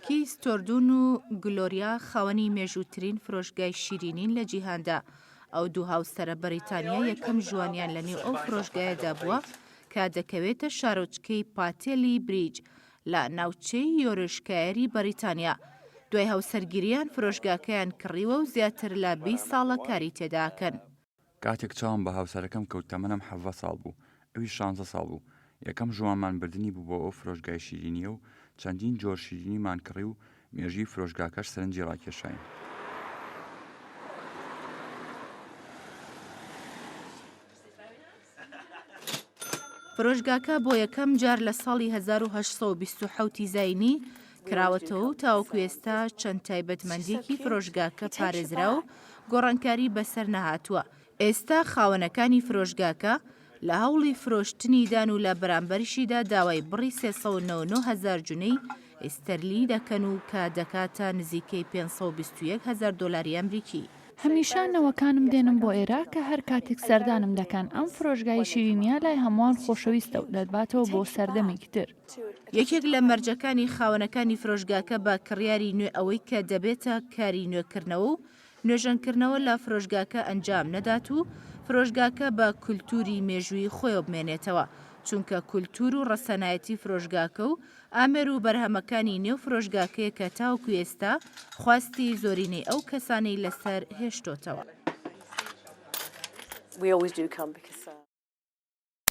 کیس تۆردون و گلۆریا خاوەنی مێژووترین فرۆشگای شیرینین لە جیهاندا. ئەو دوو هاوسەرە بەریتانییە یەکەم ژوانیان لەنێو ئەو فرۆشگایەدا بووە کە دەکەوێتە شارۆچکەی پاتێلی بریج لە ناوچەی یۆرشکایەری بەریتانیا. دوای هاوسەرگیرییان فرۆشگاکەیان کڕیوە و زیاتر لە 20 ساڵە کاری تێداکەن. کاتێک چاوم بە هاوسەرەکەم کەوت تەمەنم 17 ساڵ بوو، ئەویش شانزە ساڵ بوو. یەکەم ژوانمان بردنی بوو بۆ ئەو فرۆشگای شیرینییە و چەندین جۆر شیرینیمان کڕی و مێژووی فرۆشگاکەش سەرنجی ڕاکێشاین. فرۆشگاکە بۆ یەکەم جار لە ساڵی 1827 ی زاینی کراوەتەوە و تاوەکو ئێستا چەند تایبەتمەندییەکی فرۆشگاکە پارێزرا و گۆڕانکاری بەسەر نەهاتووە. ئێستا خاوەنەکانی فرۆشگاکە لە هەوڵی فرۆشتنیدان و لە بەرامبەریشیدا داوای بڕی 399 هەزار جونەی ئیستەرلینی دەکەن و کە دەکاتە نزیکەی 521 هەزار دۆلاری ئەمریکی. هەمیشە نەوەکانم دێنم بۆ ئێرە کە هەر کاتێک سەردانم دەکەن، ئەم فرۆشگای شیرینییە لای هەمووان خۆشەویستە و دەتباتەوە بۆ سەردەمێکی تر. یەکێک لە مەرجەکانی خاوەنەکانی فرۆشگاکە بە کڕیاری نوێ ئەوەی کە دەبێتە کاری نوێکردنەوە و نۆژەنکردنەوە لە فرۆشگاکە ئەنجام نەدات و فرۆشگاکە بە کولتووری مێژوویی خۆیەوە بمێنێتەوە، چونکە کولتوور و ڕەسەنایەتی فرۆشگاکە و ئامێر و بەرهەمەکانی نێو فرۆشگاکەیە کە تاوەکو ئێستا خواستی زۆرینەی ئەو کەسانەی لەسەر هێشتۆتەوە.